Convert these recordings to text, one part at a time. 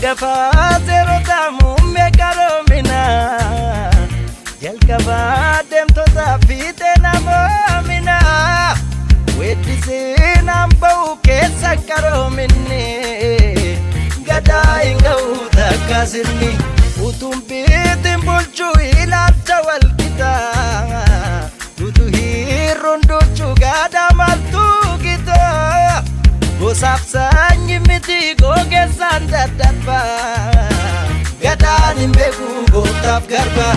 Hangafaa seerotaa muummee qaroominaa jalqabaa deemtotaa fiixee namoominaa weeddisee naan ba'u keessa qaroominni gadaa hin ga'u takka sirni utuun biitiin bulchuu ilaalcha walqixaa utu hiirruun duchuu gadaa maaltu gitaa gosaaf sanyii miti gogeessaan daddarba gadaan hin beeku gootaaf garba.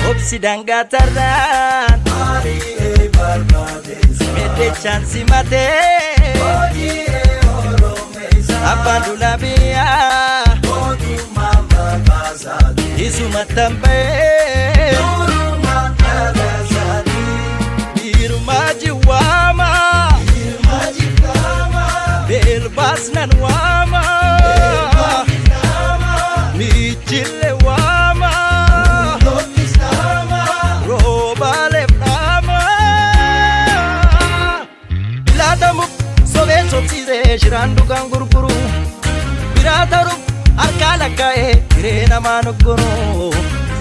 Obsi daangaa tarraan Ari'ee barbaadeessa. meddechaan simatee Hojii'ee Oromeessa. abbaan duulaa biyyaa Mootummaan barbaasaati. isumatti ba'ee Durumaan dhalasaati. dhiirumaa jiwwaama Ilma jiftaama. beelbaas nan waama Ilma miichille waama Lootis dhaama. roobaaleef dhaama bilaatamuuf sobee sobsiisee shiraan dhugaan gurguru biraa taruuf harkaa lakkaa'ee hiree namaa noggonu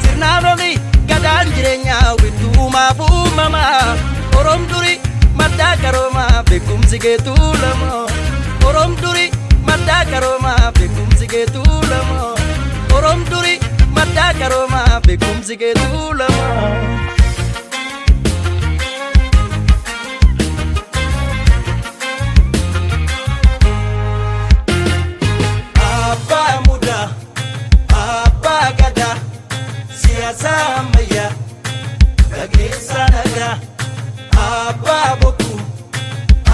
sirnaan olii gadaan jireenyaa wittuumaaf uumamaa oroom durii maddaa qaroomaa beekumsi keetuu lama oroom durii maddaa qaroomaa beekumsi keetuu lama oroom durii maddaa qaroomaa beekumsi keetuu lama. Abbaa mudaa, abbaa gadaa, siyaasa ammayyaa, gaggeessaa nagaa, abbaa bokkuu,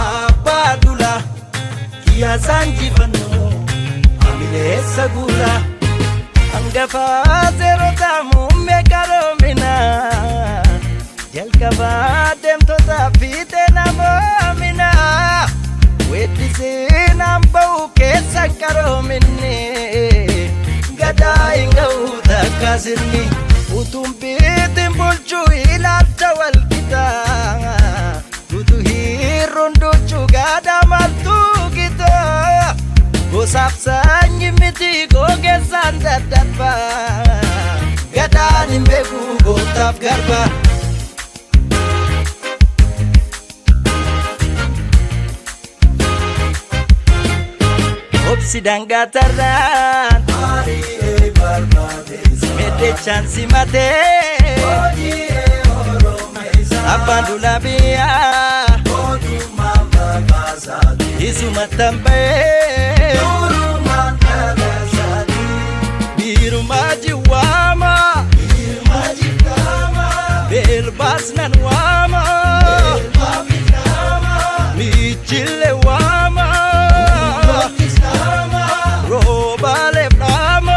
abbaa duulaa, siyaasaan injifannoo, amileessa guuraa, hangafaa seerotaa muummee qaroominaa, jalqabaa deemtotaa fiixee namoominaa. Weeddisee naan ba'u keessa qaroominni gadaa hin ga'u takka sirni utuun biitiin bulchuu ilaalcha walqixaa utu hiirruun duchuu gadaa maaltu gitaa gosaaf sanyii miti gogeessaan daddarba gadaan hin beeku gootaaf garba. Obsi daangaa tarraan Ari'ee barbaadeessa. meddechaan simatee Hojii'ee Oromeessa. abbaan duulaa biyyaa Mootummaan barbaasaati. isumatti ba'ee Durumaan dhalasaati. dhiirumaa jiwwaama Ilma jiftaama. beelbaas nan waama Ilma bitama. miichille waama Lootis dhaama. roobaaleef dhaama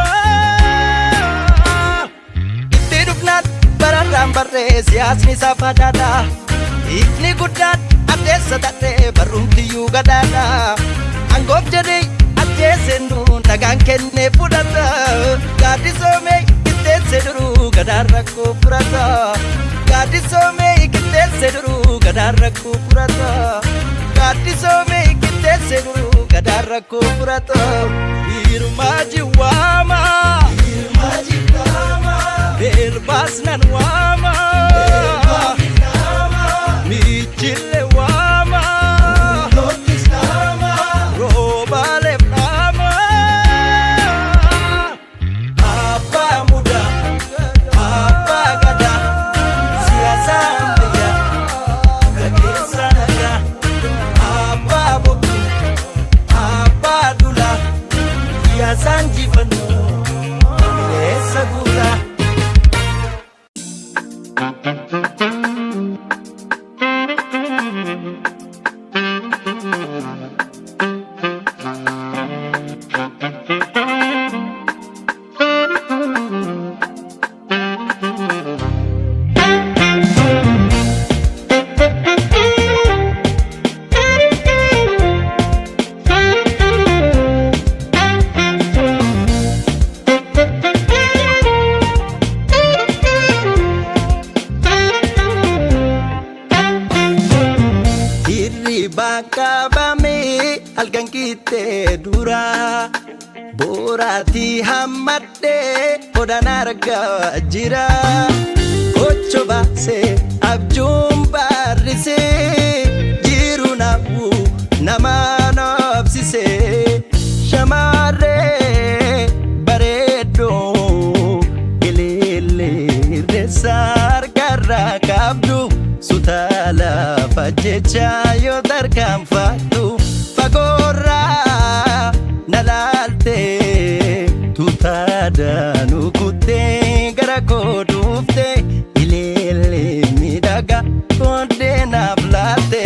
itti dhufnaan bararraan barree siyaasni safadaadha ifni guddaan addeessa tadhee barruumtiyyuu gadaadha angoof jedhee ajjeeseen duun dhagaan kennee fudhata gaaddisoomee qixxeesse duruu gadaan rakkoo furata gaaddisoomee qixxeesse duruu gadaan rakkoo furata gaaddisoomee qixxeesse duruu gadaan rakkoo furata dhiirumaa jiwwaama Ilma jiftaama. beelbaas nan waama Ilma bitama. miichille waama Lootis dhaama. roobaaleef dhaama abbaa mudaa abbaa gadaa siyaasa ammayyaa gaggeessaa nagaa abbaa bokkuu abbaa duulaa siyaasaan injifannoo amileessa guuraa. Hirribaa qabamee halkan kittee dura boraatii hammadhee hodhan argaa jira. Ocho baasee abjuun barrisee jiru nafu nama noobsisee shamarree bareedduu ilillee reessa harkarraa qabdu suuta lafa jecha yoo tarkaanfattu fagoorraa na laaltee tuuta daanuu kuttee gara koo dhuftee ilillee miidhagaa qooddee naaf laatte.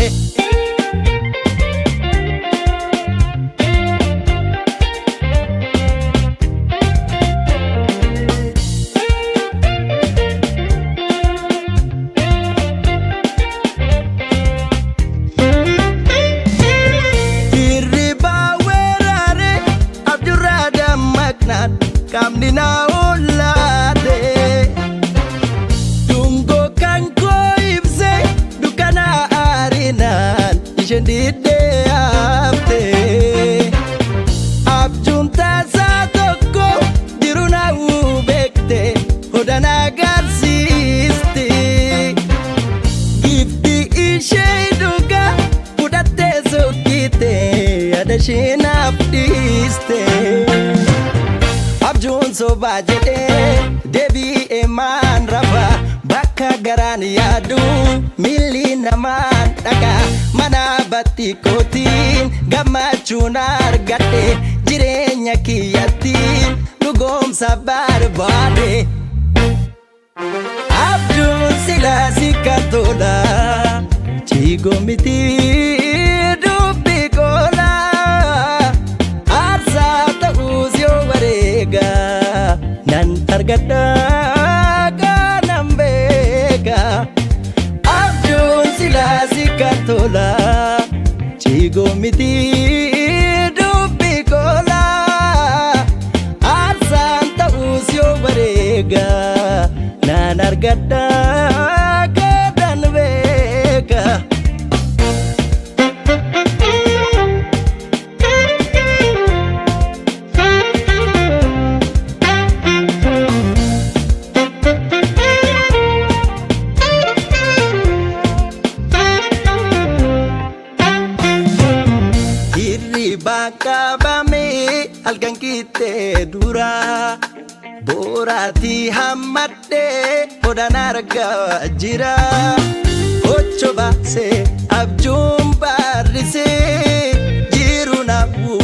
Hirribaa weeraree abjurraa dammaqnaan qaamni na hollaate. Dungoo kan koo ibsee dukkana aarinaan isheen diddee hafte. Abjuun taasaa tokko jiru na beekte hodhan agarsiisti. Gifti ishee dhugaa fudhattee sokkite yaada ishee naaf dhiiste. Abjuun sobaa jedhee deebi'ee maan rafa bakka garaan yaadu miilli namaan dhaqa mana batti kootiin gammachuun argadhe jireenya kiyyattiin dhugoomsa barbaade. Abjuun silaa si tola ciigoo miti dubbi kola aarsaa ta'uus yoo wareega nan argadha kanan beeka. Abjuun silaa si tola ciigoo miti dubbi kola aarsaan ta'uus yoo wareega nan argadha kanan beeka. Hirribaa qabamee halkan kittee dura boraatii hammadhee hodhan argaa jira. Ocho baasee abjuun barrisee jiru nafu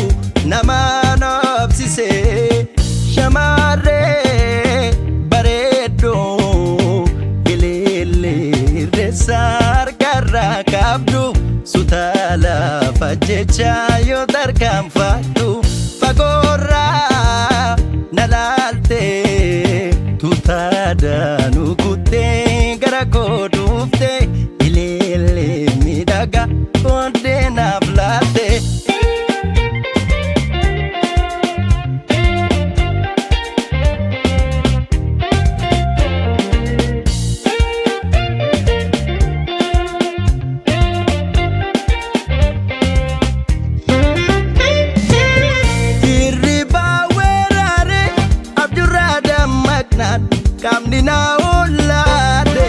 nama noobsisee shamarree bareedduu ilillee reessa harkarraa qabdu suuta lafa jecha yoo tarkaanfattu fagoorraa na laalte tuuta daanuu kuttee gara koo dhuftee ilillee miidhagaa qooddee naaf laatte. Hirribaa weeraree abjurraa dammaqnaan qaamni na hollaate.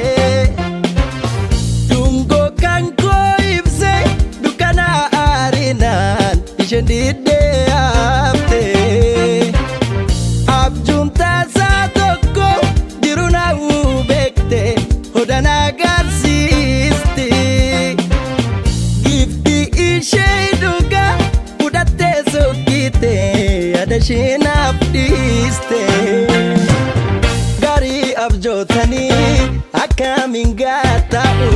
Dungoo kan koo ibsee dukkana aarinaan isheen diddee hafte. Abjuun taasaa tokko jiru na beekte hodhan agarsiisti. Gifti ishee dhugaa fudhattee sokkite yaada ishee naaf dhiiste. Gaarii abjootanii akkamiin gatta'u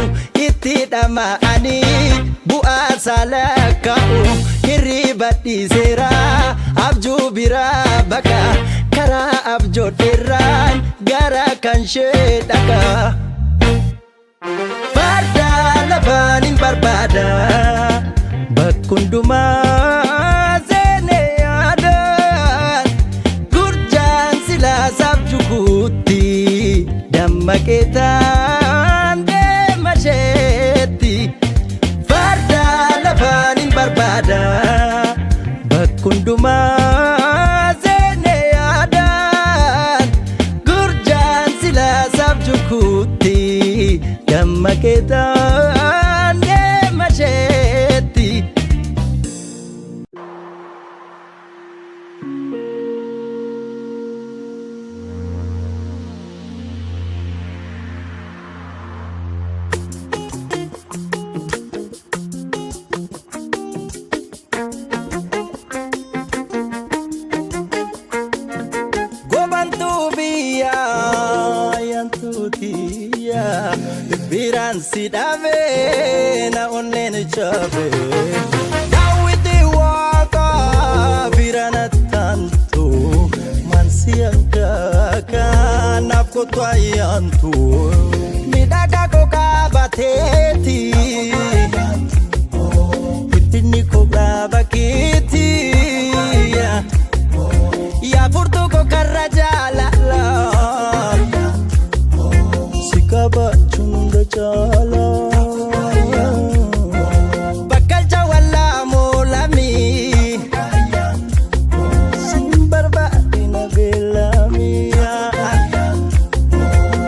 itti dhama'anii bu'aa saalakkaa'u hirriba dhiiseera abjuu biraa baqa karaa abjoodheerraan gara kan ishee dhaqa. Farda lafaan hin barbaada bakka hundumaa seenee yaada gurjaan silaasaaf jukuutti dammaqee taan deema isheetti. Farda dhabe. Daawwiti waaqaa bira nattantu mansi akka naaf kottu ayyaantu. Miidhagaa koo qaabateeti. Finfinni koo dhaaba keeti. Yaa furtuu koo karra jaalala. Si kabachuun hunda caala. Bakkalcha wallaa moolamii. Sin barbaadina beelamii.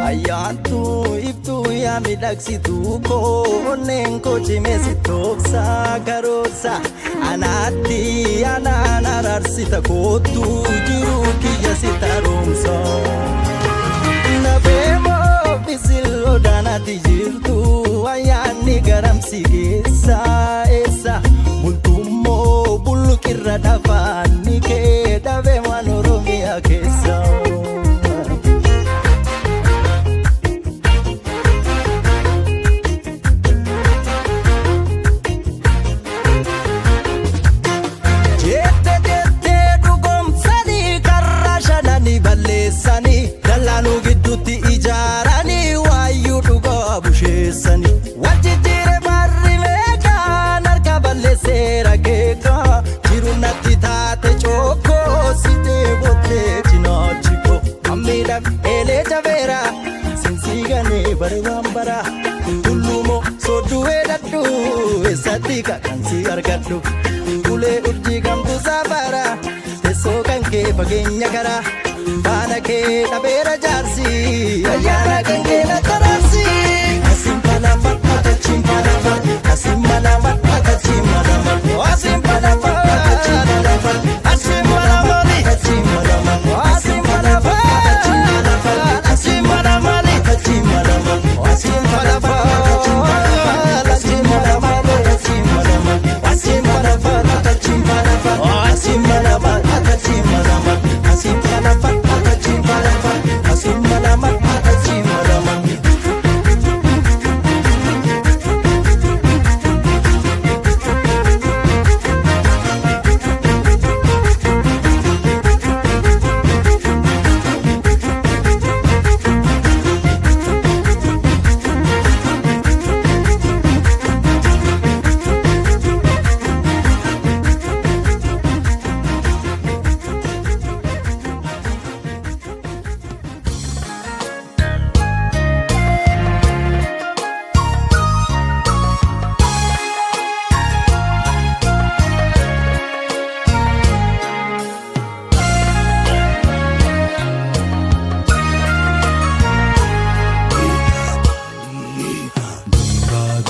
Ayyaantu iftuu yaa miidhagsituu koo onneen koo cimee si tooksaa karoorsa. Anaatti anaan araarsita kootu jiruu kiyya si taroomsa. Nafeemoo bisiloo daanaatti jirtu ayyaanni garamsi keessa eessa bultummoo bulluqirra dhafaanni kee dhabe waan Oromiyaa keessa. Jette jettee dhugoomsanii karra shananii balleessanii dallaanuu gidduutti ijaaranii waayyuu dhugaa busheessanii. Wal jijjiire barri meeqaan harka balleesseera keekaa jiru natti taate cookoo si deebottee cinaachi koo. Ammiidhaan eelee jabeera sinsiiganee bare waan bara tulluumoo soodduu eedhadhu eessatti kakansi argadhu. Ulee urjii gamtuu saafara teessoo kan kee fageenya karaa faana kee dhabeera jaarsi ayyaana kan kee na taraarsi. Asin palafa patachiin palafa asin malama patachiin malama asin palafa patachiin palafa asin malama patachiin malama asin palafa patachiin palafa asin malama patachiin malama asin palafa patachiin palafa asin malama patachiin malama asin palafa patachiin palafa asin malama patachiin malama asin palafa patachiin palafa asin malama patachiin malama.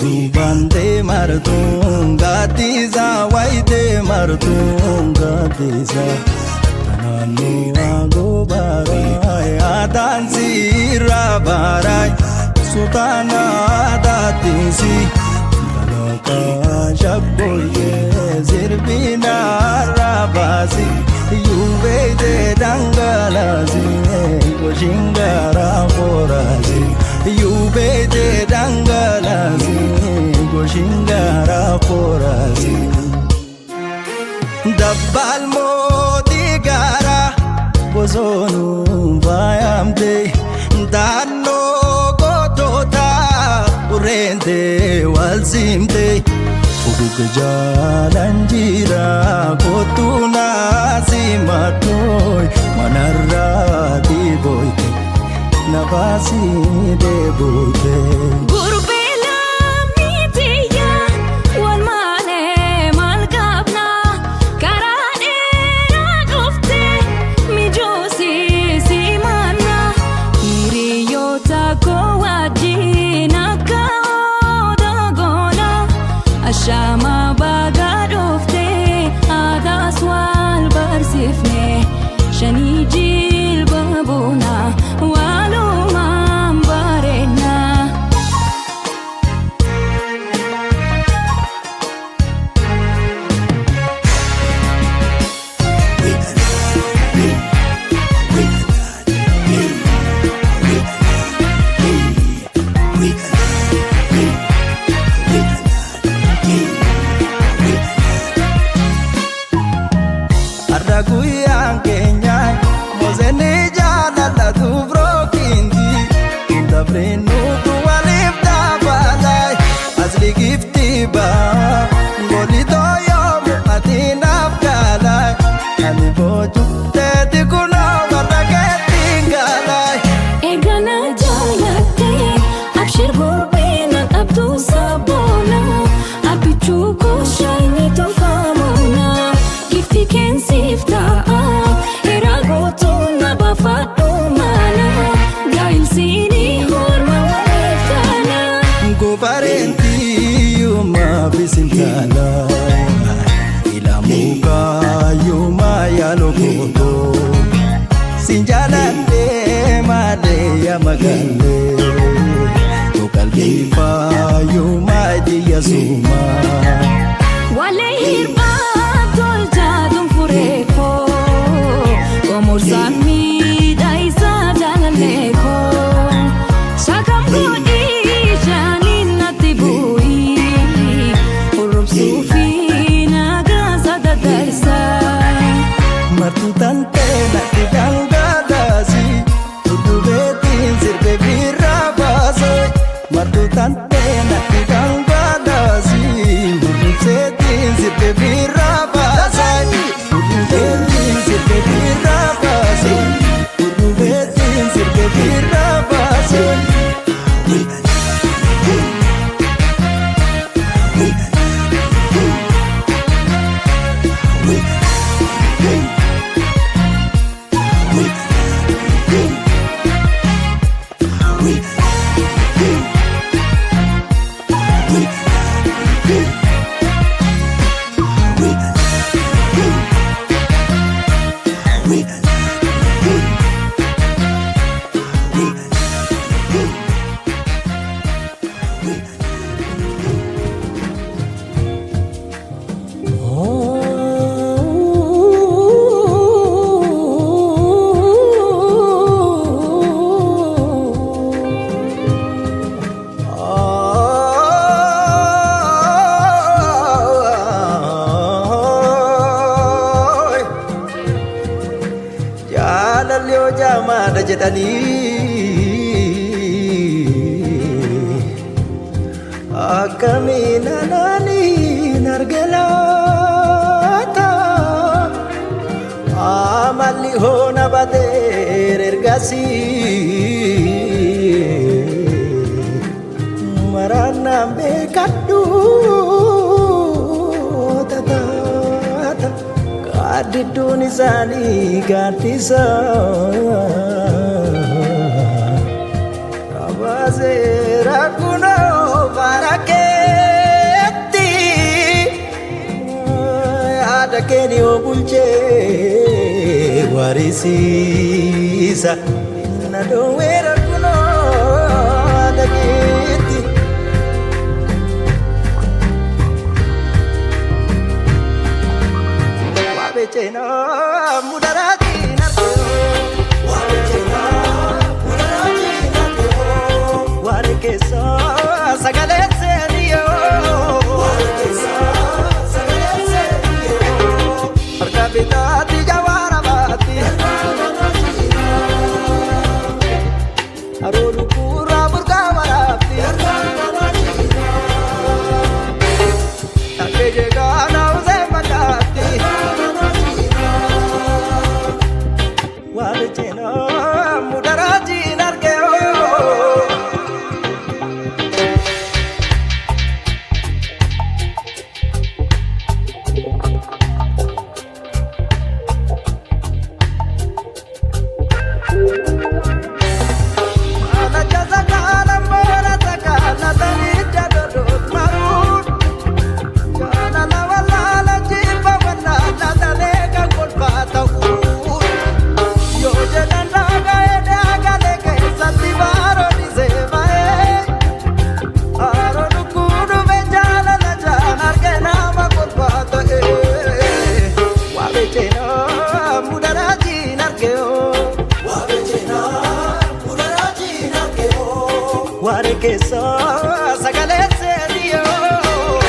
Duubaan deemartuun gaaddisaa wayitee martuun gaaddisaa. Naannoo aangoo baaraay aadaan siirraa baaraay sultaana aadaatiinsi. Dhaloota shaggooyyee sirbinaarraa baasi yuubeeytee dhangalaasi goshingaraa foraasi. Yuubeeytee dhangalaasi goshingaraa foraasi. Dabbaal mootii gaaraa bosonuu faayamte daannoo goototaa urreentee wal simte. Fuguga jaalan jira kootu naasi matooy manarraa diboyte nafaasi deeboyte. Gurbee lammii wal malee maal qabna karaa dheeraa dhuftee mijoosii manna hiriyoota koo wajjin akka odaa goona ashama baga dhuftee aadaas wal barsiifne shanii jilba boona walumaan bareena. Inni jaalalatuuf rookinti Dabreenuutu waliif dabalay Asli gifti baa Ngoli tooyoomu ati naaf gaalay Ani boojuu teeti kunoo warra keetiin gaalay. Eegana jaalattee abshir gurbina dhabduu saboona abbichuu kooshaayini tolfamoona gifti keensiif ta'a heera gootuu na baafadhu mana gaa'ilsiini horma waliif taana. Gofarenti yuma bisintala Ilamuka yuma yalokoto Sinjalande male ya magalle Tokalbifa yuma diyasuma. Walee hirbaa tolchaa tunfuree koo Komorsaan miidhaa isaa jaalallee koo Shakam godhii shaaniin natti bu'ii Hurrubsuu fi nagaa sadadarsaa. Martu tante natti dhangalasi Tuddubeetiin sirbe birraa baase. Martu tante natti dhangalasi Hurrubseetiin sirbe birraa baase. Hurrubseetiin sirbe birraa baase. Hurrubseetiin sirbe birraa baase. Jaalalli hoo jaamaadha jedhanii akkamiin anaaniin argalaata amalli hoo na badeer ergasii maraannaan beekadhu tataata gaaddidduun isaanii gaaddisa Abaseera kunoo faara keetti yaada keeni yoo bulchee warisiisa na dhoweera kunoo haadha keetti. Waabechena mudaraatiin argee. Waare keessa sagalee seeniyoo. Harka bitaatti jawaara baatti. Haroo lukkuurraa burqaa waraabdi. Dhaggee jeeqaa usee makaatti. Waare ceenaa mudaraatiin argee. Waare keessa sagalee seeniyoo.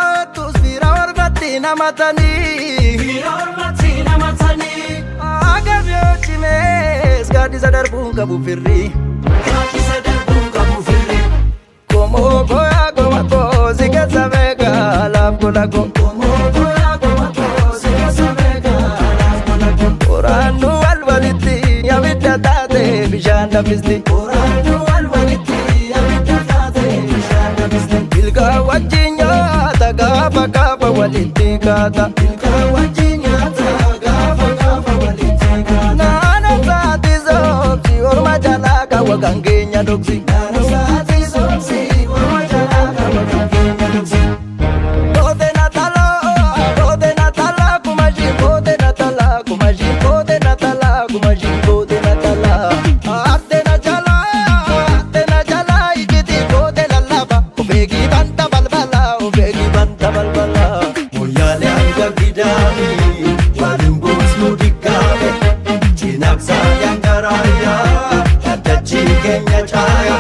namootus fira ormatti namatanii. Fira ormatti namatanii. Agam yoo cimees gaaddisa darbuun qabu firri. Gaaddisa darbuun qabu firri. Komoo koyaa koma koo si keessa beeka laaf gola koo. Komoo koyaa koma koo si keessa beeka laaf gola koo. Qoraannu wal walitti abidda taate bishaan danfisti. Qoraannu wal walitti abidda taate bishaan danfisti. Ilkaan wajjin nyaata gaafa gaafa walitti kaata. Ilkaan wajjin nyaata gaafa gaafa walitti kaata. Naannoo isaati soobsi orma jalaa kaawwa kan keenya dhoksi. Naannoo isaati soobsi orma jalaa kaawwa kan keenya dhoksi. Kote natala, kote natala, kumashi kote natala, kumashi kote natala, kumashi kote natala. Arte na jala, arte na jala, ijiti kote lalaba. Ofeegi banta balbala, ofeegi banta balbala. Moyyaalee hanga gidaamii waliin buusnu diqqaabe cinaaqsaa yangaraayyaa dhaddachii keenya caaya.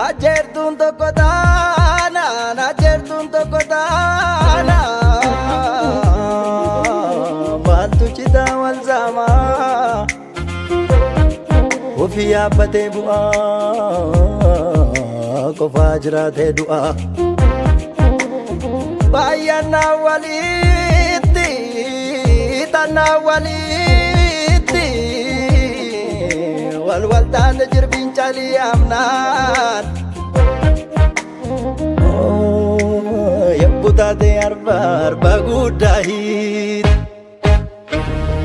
Ajeertuun tokko taanaan, ajeertuun tokko taanaan, maaltu citaa wal saamaa? Ofii yaabbatee bu'aa, qofaa jiraatee du'aa. Baay'annaa walitti, tannaa walitti, wal wal taane jirbiin calii amnaan. Yabbu taate arba arba guddaa hiit.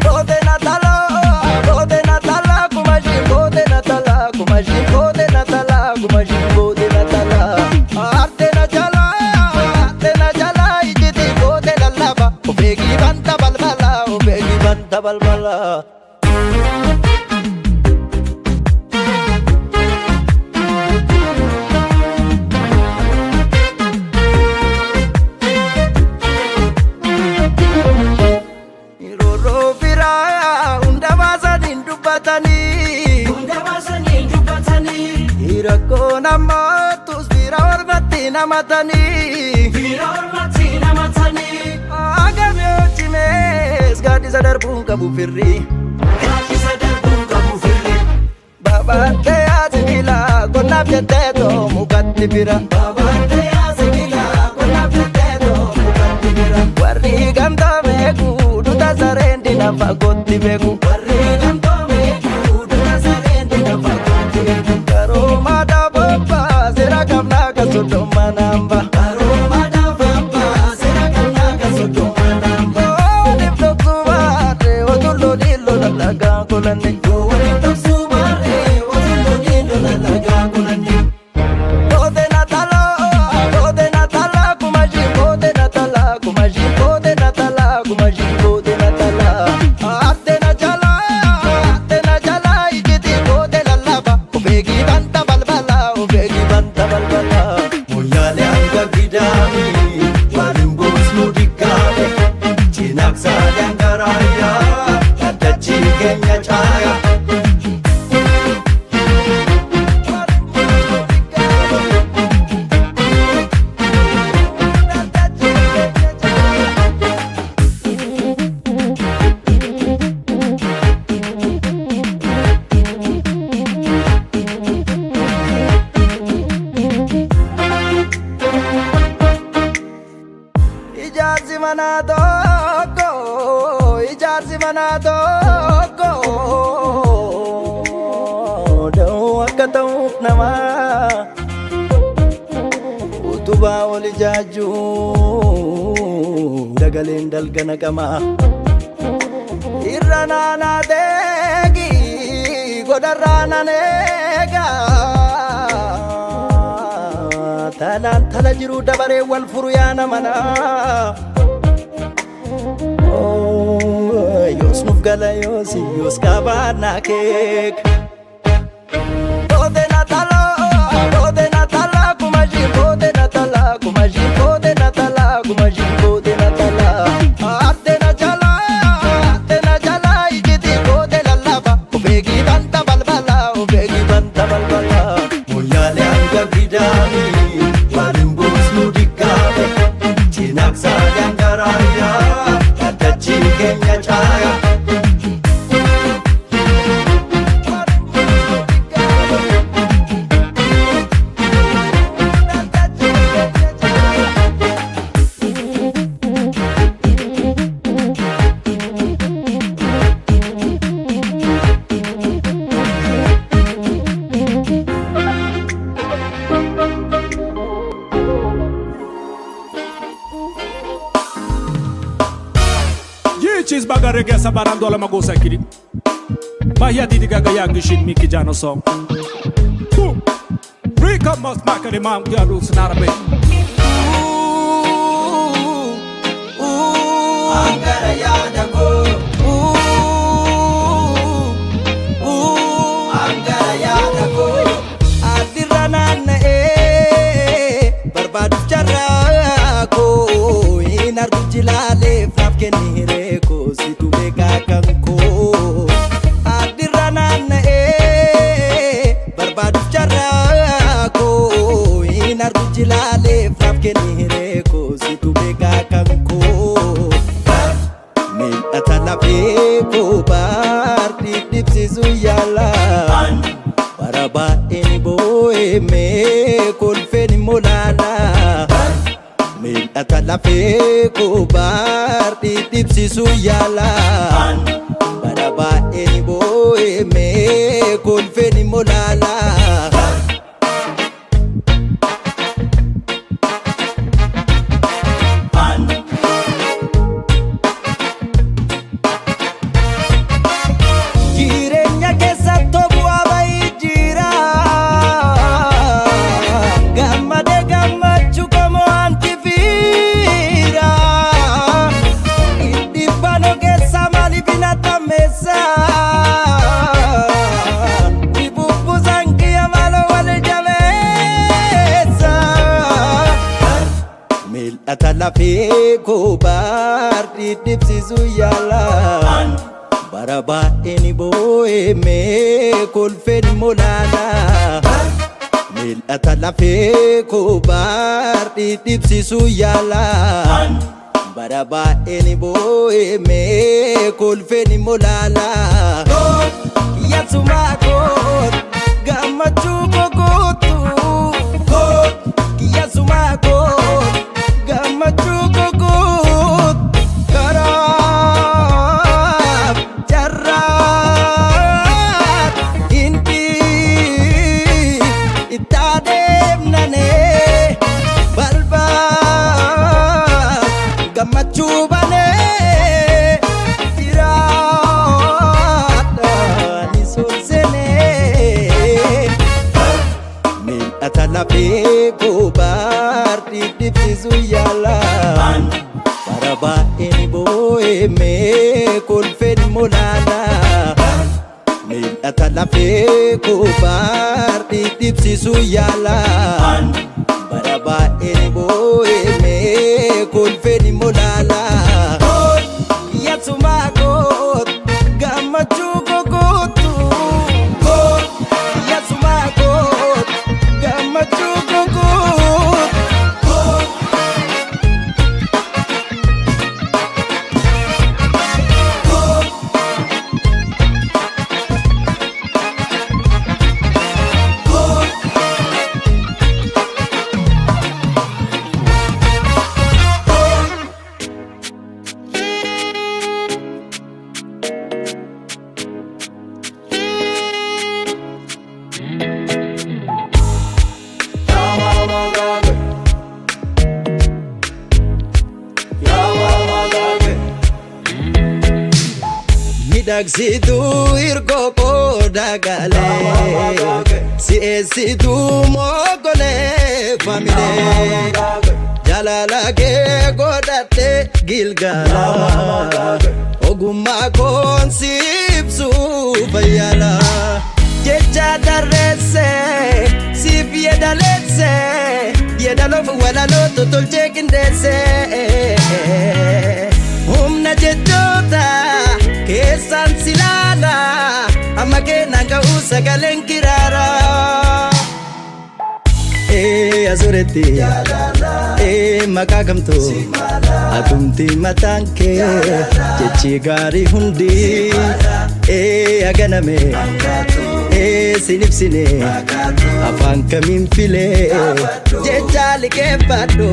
Kote natala, kote natala, kumashi kote natala, kumashi kote natala, kumashi kote natala. Arte na jala, arte na jala, ijiti kote lalaba. Ofeegi banta balbala, ofeegi banta balbala. Roorroo firaa hunda baasanii dubbatanii. Hunda baasanii dubbatanii. Rakkoo namootus fira ormatti namatanii. Fira ormatti namatanii. Agam yoo cimees gaaddisa darbuun qabu firri. Gaaddisa darbuun qabu firri. Babaatee asiila qonnaaf jettee too mukatti bira. Babaatee asiila qonnaaf jettee too mukatti bira. Warri gamtaa beeku duta sareen dina fagootti beeku. Warri gamtoo beeku duta sareen dina fagootti beeku. Karooma dhaabobba seera qabnaa kan soddoma namba. Karooma dhaabobba seera qabnaa kan soddoma namba. Waliif dhoksuu baarree otuu lolii lola lagaa kolanne. Waliif dhoksuu baarree otuu lolii lola lagaa kolanne. Kote natala, kote natala, kumashi kote natala, kumashi kote natala, kumashi kote natala. Arte na jala, arte na jala, ijiti kote lalaba. Ofeegi banta balbala, ofeegi banta balbala. Moyyaalee hanga gidaamii waliin buusnu diqqaabe cinaaqsaa yangaraayyaa dhaddachii keenya caaya. Ijaarsi manaa tokko, ijaarsi manaa tokko, da'oo akka ta'uuf namaa utubaa ol ijaajjuu dagaleen dalga naqamaa. Irra naanaa deegi godarraa nan eegaa. Talaan tala jiru dabaree wal furu yaa nama naa. Yoos nuuf gala yoos yoos qabaannaa keek. Boode natalaa boode natalaa kumajii boode natalaa kumajii boode natalaa kumajii boode natalaa. Ate na jalaa ate na jalaa ijiti boode lallaba ofeegi banta balbala ofeegi banta balbala. Moyyaalee hanga gidaamii waliin buusnu diqqaame cinaaqsaa dangaraayyaa dhaddachi keenya caaya. Yichis bagarege sabarando la magosa kiri. Bahia didi gaga yangishin miki jano song. Boom. Rika must makari mam kya sinarabe. Angara yaada koo. Angara yaada koo. Addirra naanna'ee barbaaduuf carraa koo hin argu jilaalee naaf kenni hiree koo situ beekaa kan koo. Addirra naanna'ee barbaaduuf carraa koo hin argu jilaalee naaf kenni hiree koo situ beekaa kan koo. Mil'ata lafee koo baardi dhibsiisu yaala. Bara baay'een boo'ee mee kolfeen immoo laala. Mil'ata lafee koo baardi dhibsiisu yaala. Bara baay'een boo'ee mee kolfeen immoo laala. Jireenya keessatti bu'aa bahii jira. Gammadee gammachuu qomoo anti fiira. Dhibbaan ogeessa maaliif hin atammeessa? Dhibubbusaan kiyya maaloo wal jabeessa? Mil'ata lafee koo baardi dhibsiisu yaala. Bara baay'een boo'ee mee kolfeen immoo laala. Mil'ata lafee koo baardi dhibsiisu yaala. Bara baay'een boo'ee mee kolfeen immoo laala. Yasumaa koo gammachuu koo guutuu. Yasumaa koo gammachuu koo guutuu. Karaaf carraa hindi itti adeemnanee balbaa gammachuu banee jiraadha ni solsenee. Mil'ata lafee koo baardi dhibsiisu yaala. Bara baay'een boo'ee mee kolfeen immoo laala. Mil'ata lafee koo baardi dhibsiisu yaala. Bara baay'een boo'ee mee kolfeen immoo laala. Yasumaa koo gammachuu koo guutuu. Yasumaa koo gammachuu koo guutuu. Miidhagsituu hirkoo qooda galee si'eessituu mogolee faamilee. Jaalala kee godhadhe gilgaala. Ogummaa koon si ibsuu fayyaala. Jecha tarreesse siif yeedaleesse yeedaloof walaloo tolchee qindeesse. Humna jechoota keessaan si laala amma keenan ga'uu sagaleen kiraara. Ee asuretti ee maqaa kamtu atumti mataan kee jechi gaarii hundi ee aganame ee sin ibsine afaan kamiin filee jecha liqeeffadhu.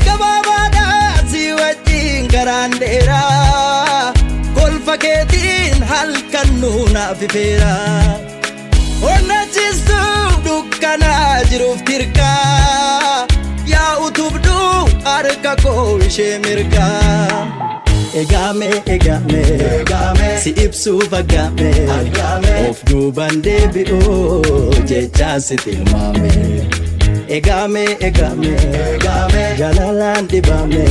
Gabaabaadhaa si wajjin karaan dheeraa kolfa keetiin halkan nuunaaf ifeera. Onnachiistuu dukkanaa jiruuf tirkaa yaa utubduu harka koo ishee mirgaa. Egaame egaame si ibsuuf aggaame of duubaan deebi'uu jechaan si tilmaame. Egaame egaame jaalalaan dhibame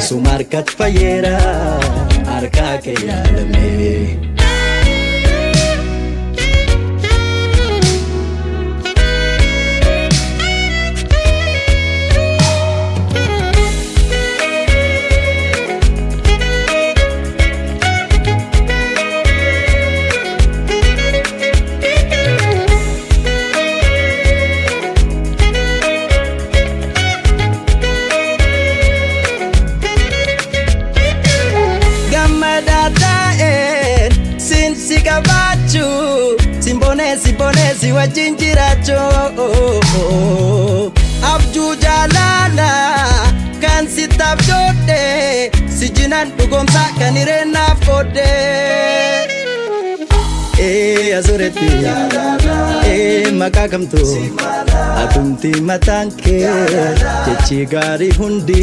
suma harkatti fayyeera harkaa kee yaalame. Gammadaa ta'een siin si qabaachuu simboonee simboonee si wajjin jiraachuu abjuu jaalala kan si taabjoodhe si jinaan dhugoomsaa kan hireennaaf qoodde. Ee asuretti ee maqaa kamtu atumti mataan kee jechi gaarii hundi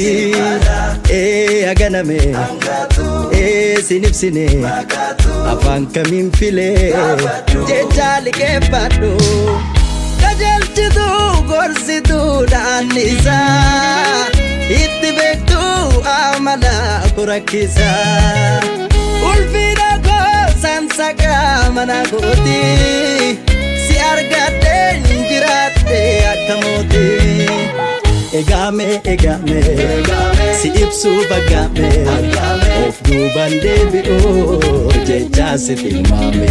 ee aganame ee sin ibsine afaan kamiin filee jecha liqeeffadhu. Qajeelchituu gorsituu dhaannisaa itti beektuu amala kurakkisaa. Ulfina koo sansaqaa mana kooti si argadheen jiraadhe akka mootii. Egaame egaame si ibsuuf aggaame of duubaan deebi'uu jechaan si tilmaame.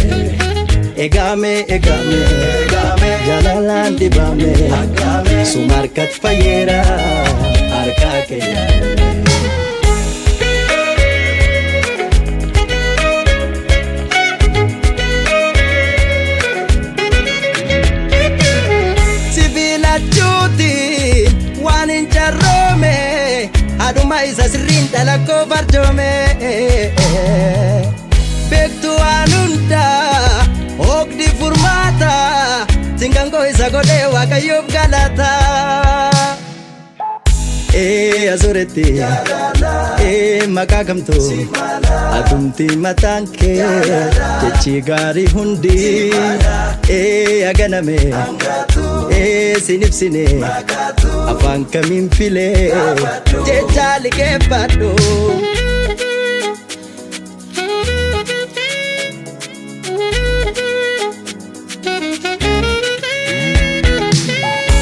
Egaame egaame jaalalaan dhibame suma harkatti fayyeera harkaa kee yaalame. Sibiilachuutiin waan hin carroome haadhuma isa sirriin dalakkoo farjoome. Beektuu waan hundaa hogdi furmaata singangoo isa godhee waaqayyoof galata. Ee asuretti ee maqaa kamtu atumti mataan kee jechi gaarii hundi ee aganame ee sin ibsine afaan kamiin filee jecha liqeeffadhu.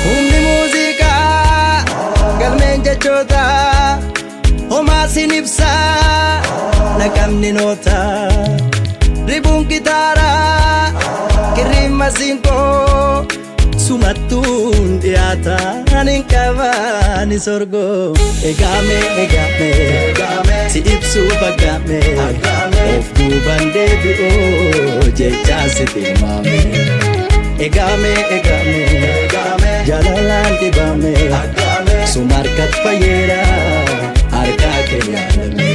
Humni muuziqaa galmeen jechoota homaa sin ibsaa naqamni noota ribuun gitaaraa kirriin masiinqoo sumattuun dhiyaata ani hin qabaa ni sorgoo. Egaame egaame si ibsuuf aggaame of duubaan deebi'uu jechaan si tilmaame. Egaame egaame jaalalaan dhibame suma harkatti fayyeera harkaa kee yaalame.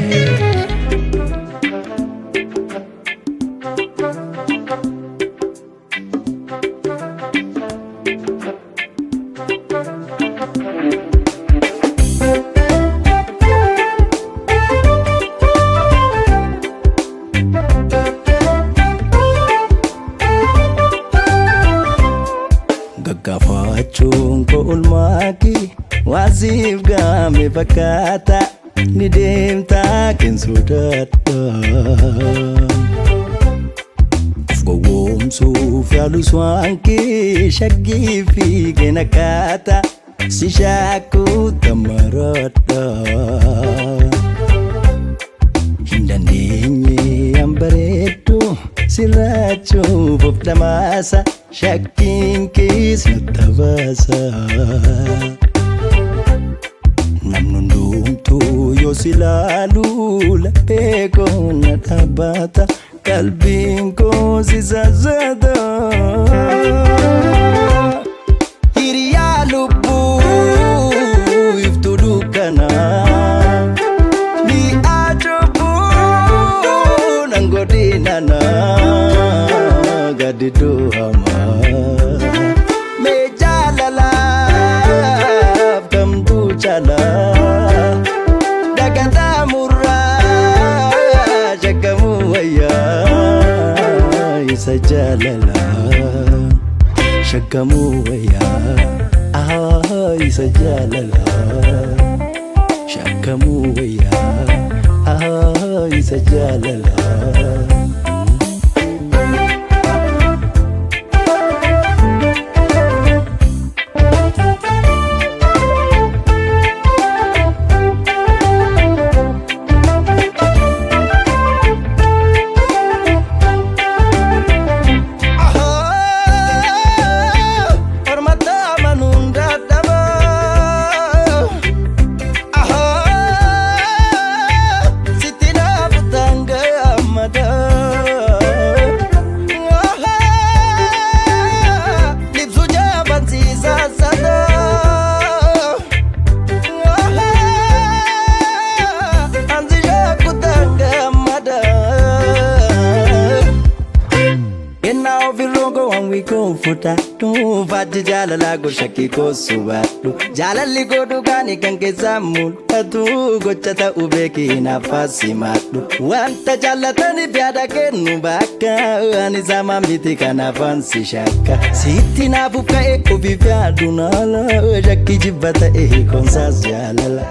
Waan siif gaame fakkaata ni deemtaa kan sodaadha. Of gowwoomsuuf yaalus waan kee shaggii fi kenna kaata si shaakuu tamaradha. Hin dandeenye an bareeddu sirraachuuf of dhamaasa shakkiin kees na tabaasa. Namni hundumtuu yoo si ilaalu laphee koo na dhaabbata qalbiin koo si sassata. Hiriyaa lubbuu iftuu dukkanaa mi'a cubbuu nan godhinana gadi hamaa. Mee jaalalaaf kamtu caalaa dagataa murraa shakkamuu wayyaa isa jaalalaa shakkamuu wayyaa isa jaalalaa shakkamuu wayyaa isa jaalalaa. Ormata amanuun dadhaba. Sitti naafu gammada. Libsu jabansiisa sada. Ansi shakku gammada. Kennaa ofirroo koo waan wiikoo fudhadhu Faajji jaalalaa koo shakkii koo subadhu Jaalalli koo dhugaanii kan keessaa mul'atu Gocha ta'uu beekii naaf simadhu Wanta jaallataniif yaada kennu bakka Ani sama miti kanaafan si shakka Sitti naafuuf ka'e ofiif yaadu naala Shakkii jibba ta'e hiikoonsaas jaalala.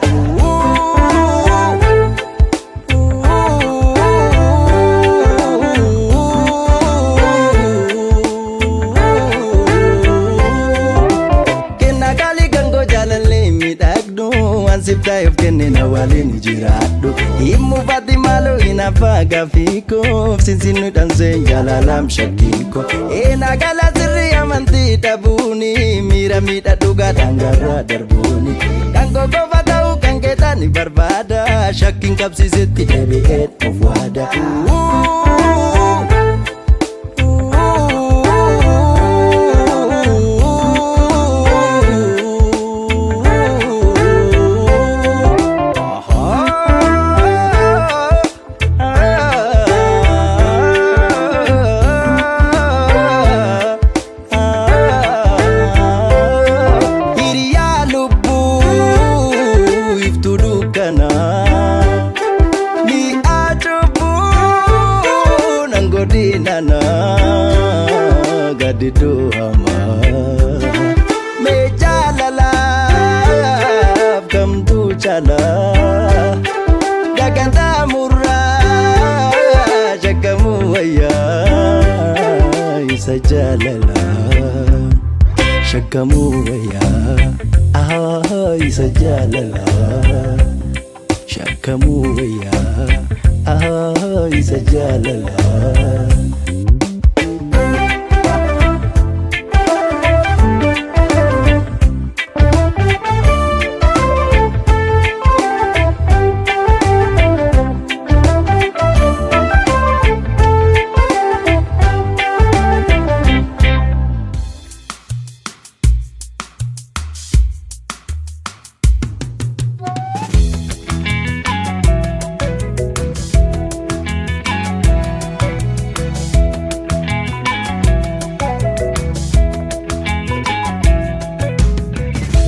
Kennaa qaalii gangoo jaalallee miidhagdu waan siif taa'eef kennina waliin jiraadhu. Himuu faati maaloo hin afaa gaaffii koo sinsinnu dhansee jaalalaam shakkii koo. Eenaa galaa sirrii amantii dhabuuni miira miidha dhugaa daangarraa darbuuni. Kan koo qofa ta'uu kan keetaa ni barbaada shakkiin qabsiisetti deebi'ee of waada. Hiriyaa lubbuu iftuu dukkanaa mi'a cubbuu nan godhinana gadi hamaa. Mee jaalalaaf kamtu caalaa dagataa murraa shakkamuu wayyaa isa jaalalaa shakkamuu wayyaa isa jaalalaa shakkamuu wayyaa isa jaalalaa.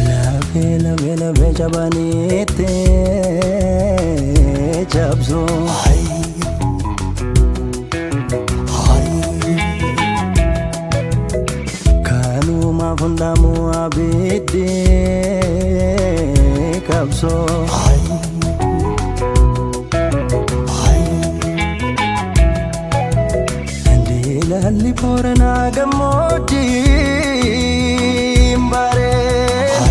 Lafee lafee lafee jabaniitti cabsu. Kanumaaf hundaamu abiddi Gaarri Booranaa gammoojjiin bareeda.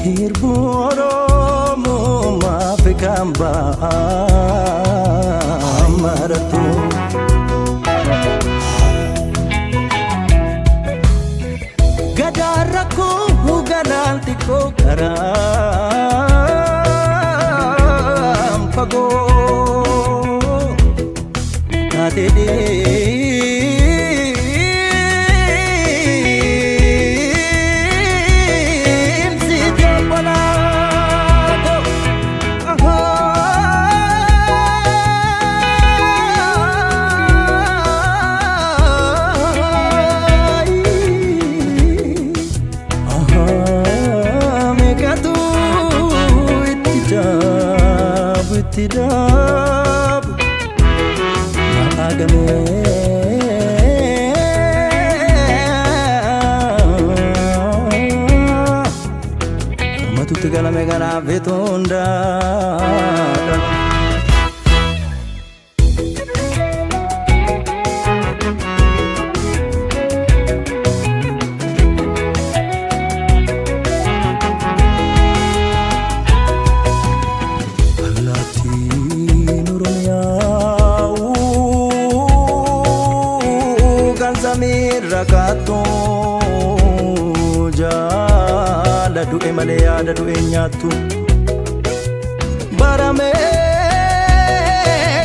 Hirbu Oromoo Afrikaan maratu. Gadaa rakkoo galaan xiqqoo karaan fagoo taatee deemsi obbolaa. Meeqatu itti jaabu itti daabu maqaa gamee Matutti galame kanaaf hundaa. Allaattiin Oromiyaa kan samiirra kaattu jaala du'e malee yaada du'e hin nyaattu. Baramee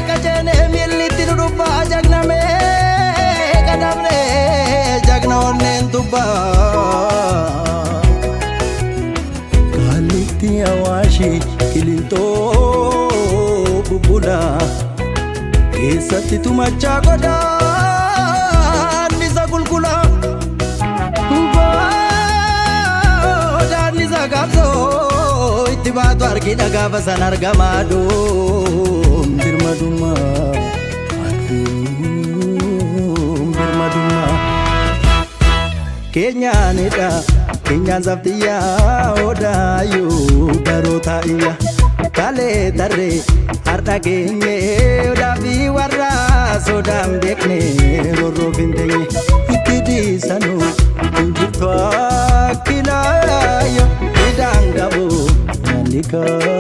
qaceenee miillitti nu dhubbaa jagnamee qadamnee jagna onneen tubbaa. Kallitti Awaashii Qilintoo bubbula keessatti tumachaa godaannisa qulqulla godaannisa qabsoo itti baatu argina gaafa san argamaa doom birmadummaa aduun birmadummaa. Keenyaanidha keenyaan sabtiyyaa odaayyuu baroota iyya kalee tarree har'a geenye odaa fi warra sodaan beekne rorroof hin teenye itti dhiisanu injiftu akkilaayyo hidhaan qabu nyaanni kaayo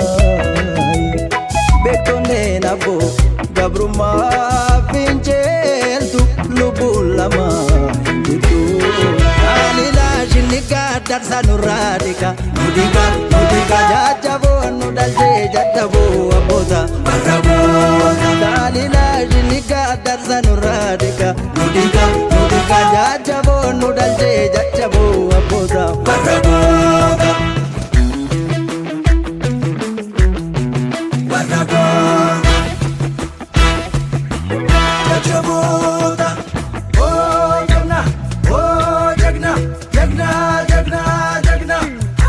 beektonneen abboo gabrummaa finceeltu lubbuun lama hin jirtu. Alilaa shinnigaa darsa nurraa dhiqa nu dhiqa nu dhiqa jajjaboo nu dhalchee jajjaboo abboota warra goota. Alilaa shinnigaa darsa nurraa dhiqa nu dhiqa nu dhiqa jajjaboo nu dhalchee jajjaboo abboota warra goota. Warra goota. Jajjaboota. Oh jagna, oh jagna, jagna, jagna, jagna.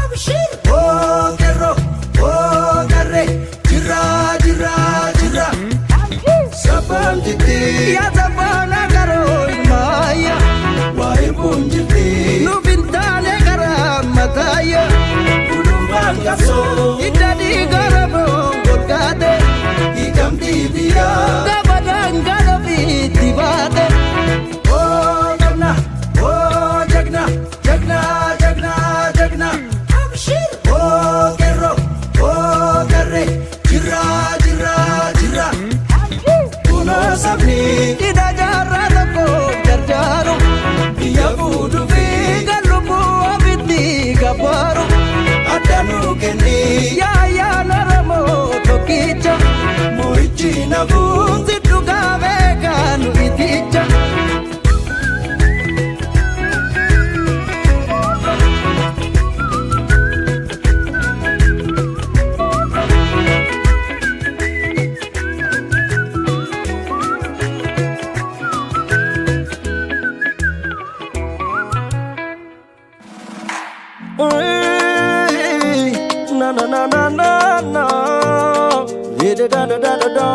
Abshir. Oh kerro, oh garre, jira, jira, jira. Sabaan jirti. Yaa sabaan agaroo ilmaaya. Waa'ee boon jirti. Nuuf hin taane karaa mataaya. Gudunfaan qabsoo. Hidda dhiiga raboon golgaate. Hiikamtii biyyaa. Gaafa daangaa ofiitti baate. Oh jagna, oh jagna, jagna, jagna, jagna. Abshir. Oh kerro, oh garre, jira, jira, jira. Kunoo sabni hidha jaarraa tokko gargaaru. Biyya fuudhuu fi kan lubbuu ofitti gabbaaru. Adda nuu kenni yaayaan Oromoo tokkicha. Mo'ichi nafuun si dhugaa beekaa nu iticha. Na na na na na na. Da da da da da da.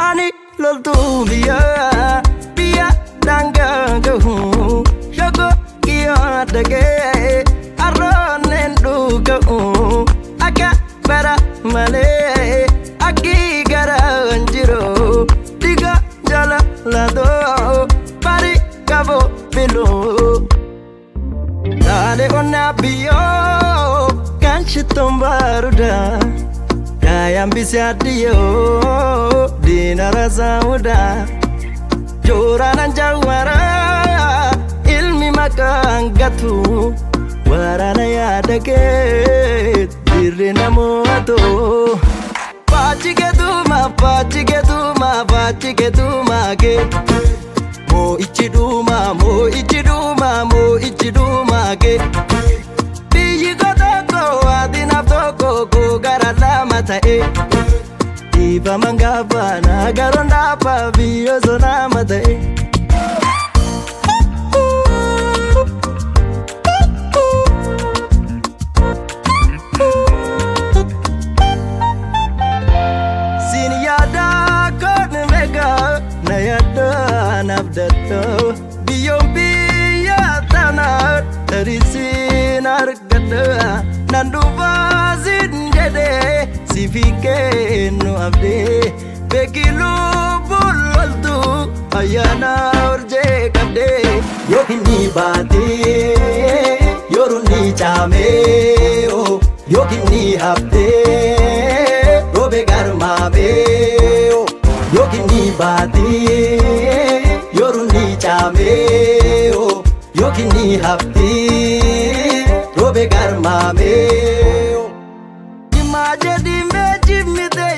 Ani loltuu biyya biyya daangaa gahu shagoo kiyyaa dhagee arroonneen dhuga'u akka shittoon baarudaa Daayaan bisee addiyyoo diinara saawudaa Jooraanan jawwaraa ilmi maqaan gatu waraana yaada kee dirri namoota. Baachi keetuma baachi keetuma baachi keetuma kee moo'ichi dhuuma moo'ichi dhuuma moo'ichi dhuuma kee biyyi koo tokko adinaaf tokko koo gara lama ta'e dhiifaman gaafa garoon dhaabaa biyyoo sonaama ta'e. Sin yaada koon beekaa na yaada naaf dattoo biyyoon biyya tanaa tarii argadha nan dhufaa sin jedhee siif kennu abdee beeki lubbuun loltu ayyaana horjee qabdee yookiin ni baatee yooruu ni caamee yookiin ni haftee roobe garmaamee yookiin ni baatee yooruu ni caamee yookiin ni haftee roobe garmaamee. Jimaa jedhii mee jimmite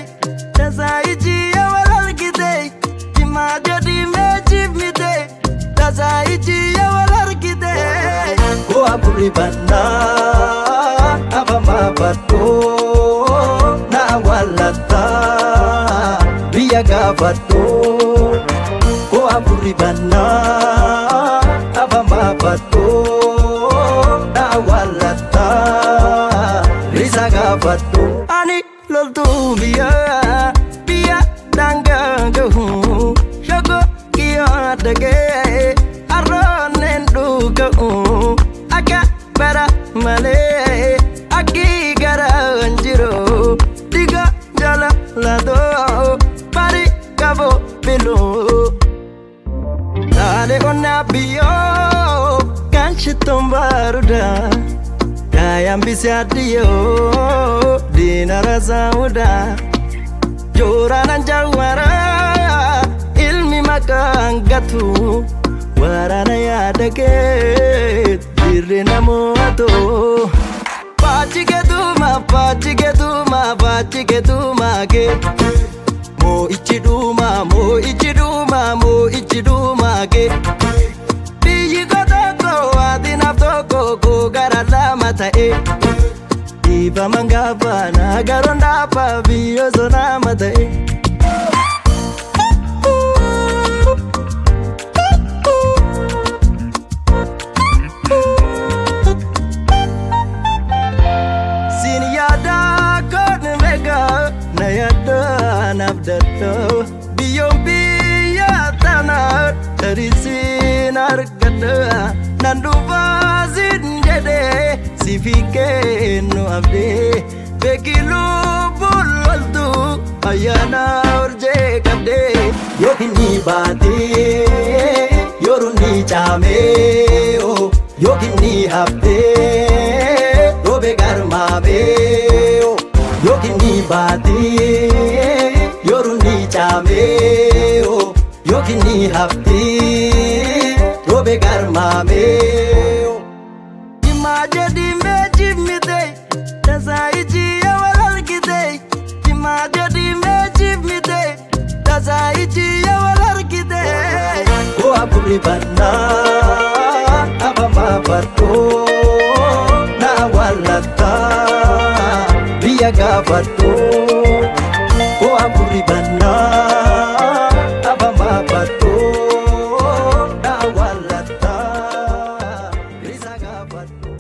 tasaa ijji wal argite jimaa jedhii mee jimmite tasaa ijji wal argite. Go'a burri bannaa afamaa baddoo na awwaalattaa biyya gaafadhoo. Go'a burri bannaa afamaa baddoo na awwaalattaa risa gaafadhoo. Ani loltuu biyyaa biyya daangaa gahu shogoo kiyyoo dhagee arroonneen dhuga'u akka bara malee akki gara hin jiru dhiga jala latoo bari qabo biluu. Taale onnaa biyyoo kan shittoon baarudaa Daayaan bisee addiyyoo diinara saawudaa Jooraanan jawwaraa ilmi maqaan gatu waraana yaada kee dirri namoota. Baachi keetuma baachi keetuma baachi keetuma kee moo'ichi dhuuma moo'ichi dhuuma moo'ichi dhuuma kee biyyi koo tokko adinaaf tokko koo gara lama ta'e dhiifaman gaafa garoon dhaabaa biyyoo sonaama ta'e. Sin yaada koon beekaa na yaada naaf dattoo biyyoon biyya tanaa tarii sin argadha nan dhufaa sin jedhee siif kennu abdee beeki lubbuun loltu ayyaana horjee qabdee yookiin ni baatee yooruu ni caamee yookiin ni haftee roobe garmaamee yookiin ni baatee yooruu ni caamee yookiin ni haftee roobe garmaamee. Jimaa jedhii mee jimmite tasaa ijji wal argite jimaa jedhii mee jimmite tasaa ijji wal argite. Go'a burri bannaa afamaa baddoo na awwaalattaa biyya gaafadhoo. Go'a burri bannaa afamaa baddoo na awwaalattaa risa gaafadhoo.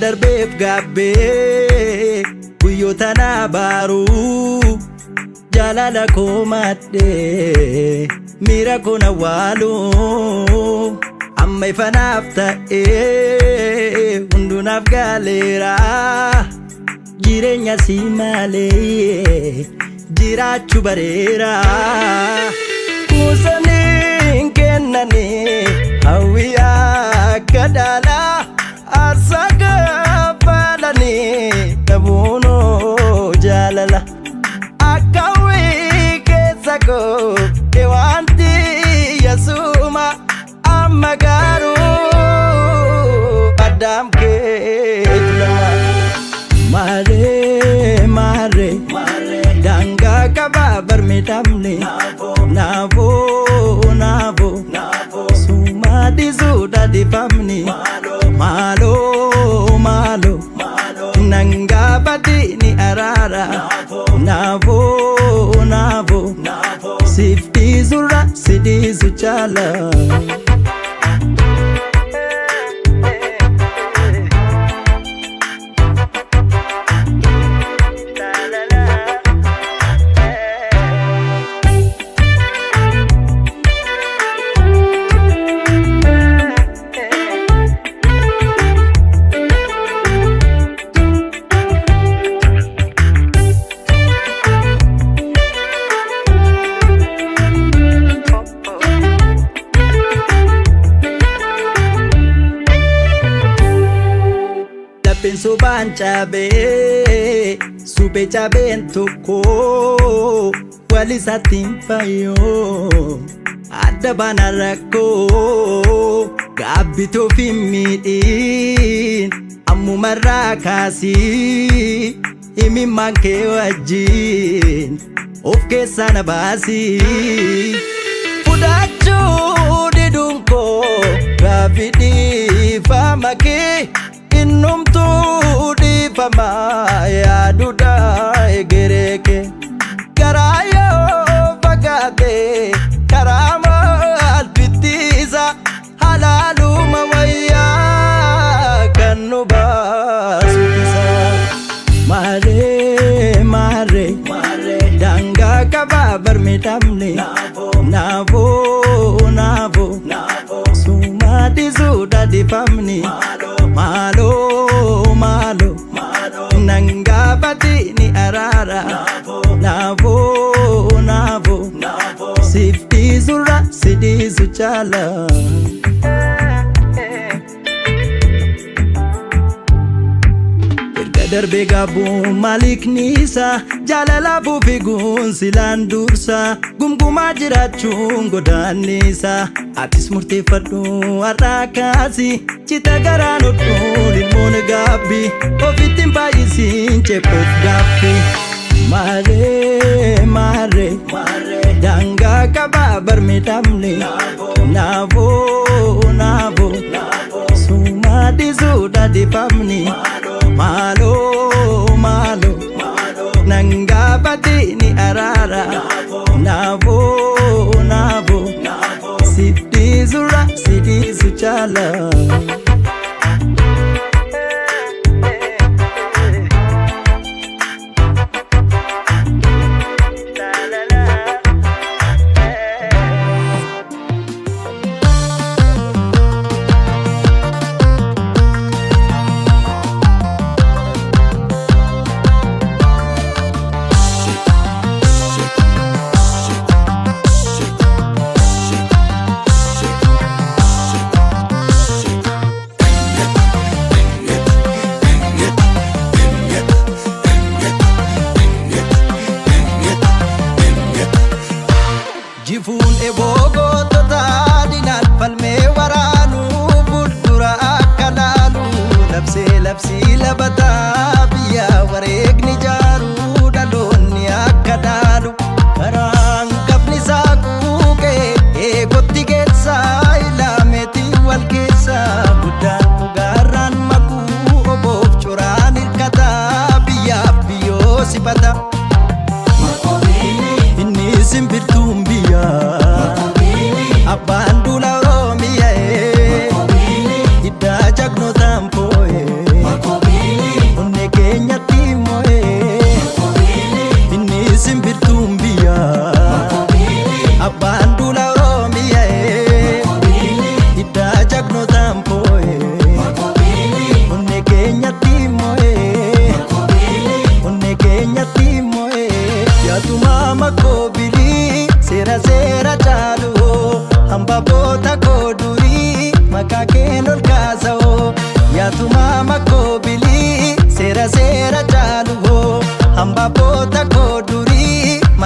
Darbeef gaabbee guyyoota na baaruu jaalala koo madhee miira koo na waaluu amma ifanaaf ta'ee hundunaaf gaaleera jireenya si malee jiraachuu bareera. Kuusanii kennanii hawwii akka dhaalaa aarsaa kaffalanii dhabuunoo jaalala. Akka hawwii keessa koo wanti yasuma amma garuu addaam keetu lama. Maaree maaree daangaa qabaa barmeedhamne naafoo naafoo sumaa dhiisuu dhadhifamne maaloo maaloo nangaafati ni araara naafoo naafoo siif dhiisurra si dhiisu caala. Lapheen sobaan cabee suphee cabeen tokko wal isaatti hin fayyoo adda baana rakkoo gaabbitoo fi miidhiin ammumarraa kaasii himimmaan kee wajjin of keessaa na baasii. Fudhachuu diduun koo gaaffii dhiifama kee innumtuu dhiifama yaaduudha egeree kee. Karaa yoo fagaate karaa maal fittisa halaaluma wayyaa kan nu baasutisa. Maaree maaree daangaa qabaa barmeedhamne naafoo naafoo sumaa dhiisuu dhadhifamne maaloo maaloo nangaafati ni araara naafoo naafoo siif dhiisurra si dhiisu caala. Erga darbee gaabbuun maalikni isaa jaalalaaf fiiguun silaan dursa gumgumaa jiraachuun godaannisa atis murteeffadhu har'aa kaasi cita garaan hodhuun ilmoon gaabbi ofitti hin baay'isiin ceephuuf gaaffi. Maaree maaree daangaa qabaa barmeedhamne naafoo naafoo sumaa dhiisuu dhadhifamne maaloo maaloo nangaafati ni araara naafoo naafoo siif dhiisurra si dhiisu caala.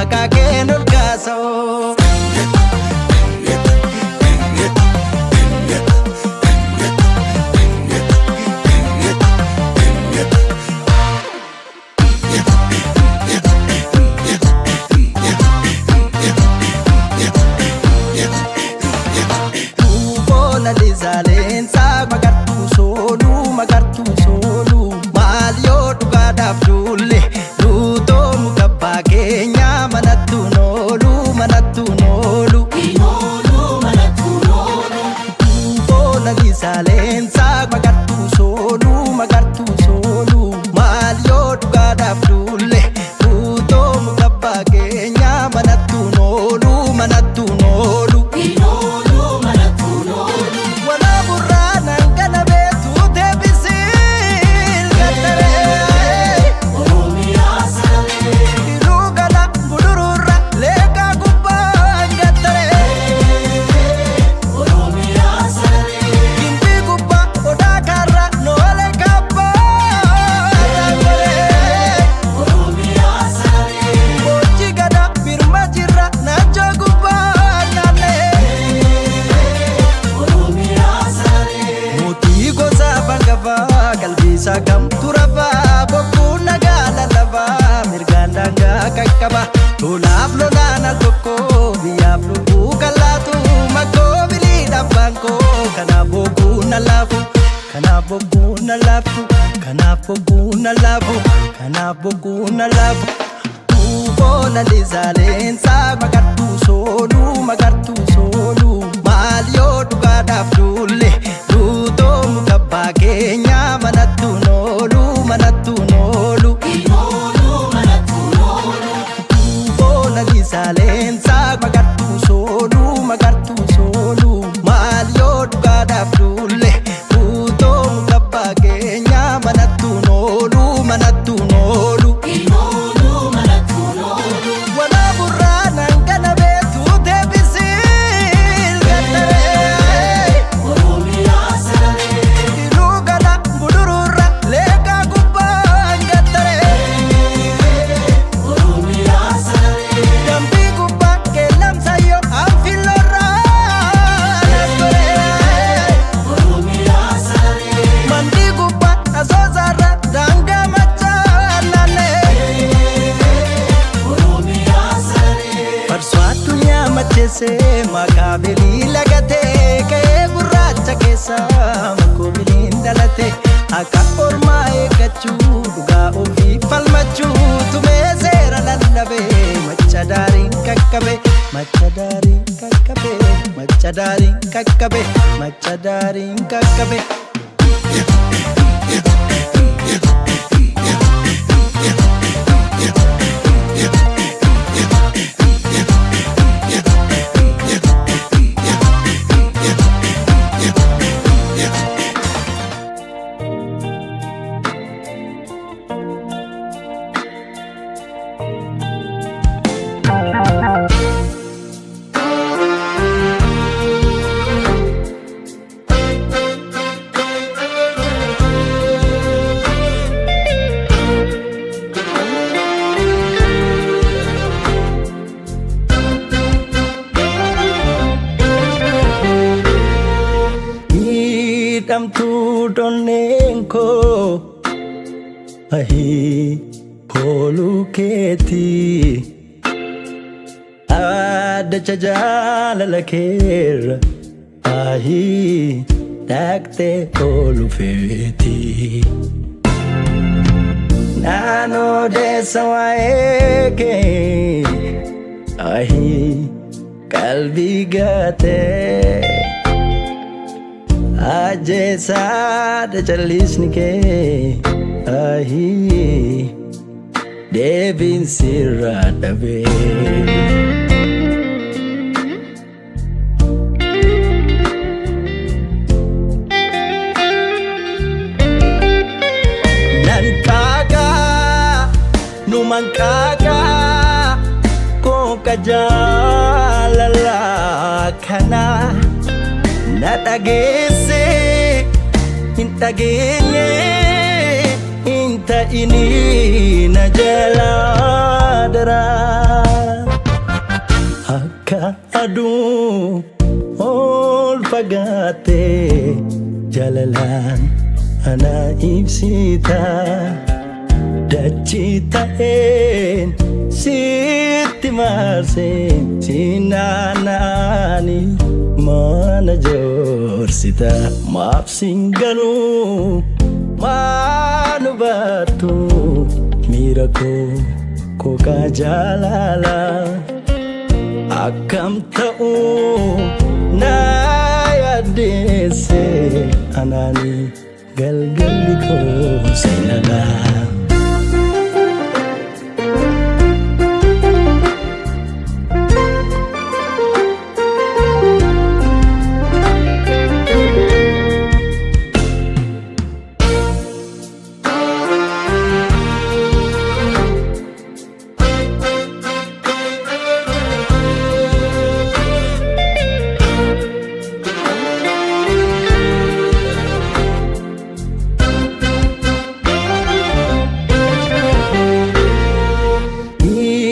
Maqaa keen ol kaasoo. Duuboo lalisaaleensaa magartuu sooluu magartuu sooluu maal yoo dhugaadhaaf duulle duutoo muka abbaa keenyaa manattuu nooluu manattuu noolu. Duuboo lalisaaleensaa magartuu sooluu magartuu sooluu maal yoo dhugaadhaaf duulle duutoo muka abbaa keenyaa manattuu nooluu manattuu noolu. Walaburraanan kana beektuu deebisiin gaddaree. Iluu gala budururra leeqaa gubbaan gaddaree. Gimbii gubbaa odaa kaarra noolee kabbaa raangoree. Boojii gada birma jirra naachoo gubbaa naannee. Mootii gosa hangafaa qalbiisaa kamtu rafaa bokkuu nagaa lallabaa mirgaan daangaa qaqqaba lolaaf lolaan al tokko biyyaaf lubbuu kallaatu makkoo biliidhaaf baankoo kanaaf bokkuu na laafu kanaaf bokkuu na laaftu kanaaf bokkuu na laafu kanaaf bokkuu na laafu. Duuboo lalisaaleensaa magartuu sooluu magartuu sooluu maal yoo dhugaadhaaf duulle duutoo muka abbaa keenyaa manattuu nooluu manattuu noolu. Duuboo lalisaaleensaa magartuu sooluu magartuu sooluu maal yoo dhugaadhaaf duulle duutoo muka abbaa keenyaa manattuu nooluu manattuu noolu. Walaburraanan kana beektuu deebisiin gaddaree. Iluu gala budururra leeqaa gubbaan gaddaree. Dambii gubbaa qeellamsayyoo anfilloorraa naaskoree. Mandii gubbaa asoosaarra daangaa machaa naannee. Farsoo addunyaa macheessee maqaa bilii lagatee ka'ee gurraacha keessa makoo biliin dhalate akka ormaa eeggachuu dhugaa ofii falmachuu tumee seera lallabee macha daariin qaqqabe macha daariin qaqqabe macha daariin qaqqabe macha daariin qaqqabe. Miidhamtuu donneen koo ahii kooluu keetii addacha jaalala keerra ahii dhaqxee oolu feetii. Naannoo deessa waa'ee kee ahii qalbii gatee. Ajjeesaadha callisni kee ahii deebiin sirraa dhabee. Nan kaakaa numan kaakaa kooka jaalala kana na dhageesse hin dhageenye hin Ta'inii na jalaa daraa. Akka aduu ol fagaattee jaalalaan ana ibsita. Dachii ta'een sitti marsee si naanna'anii mana joorsita. Maaf siin galuu maan hubattu miira koo kookaa jaalala. Akkam ta'uu na yaaddeesse anaani galgalli koo seenalaa.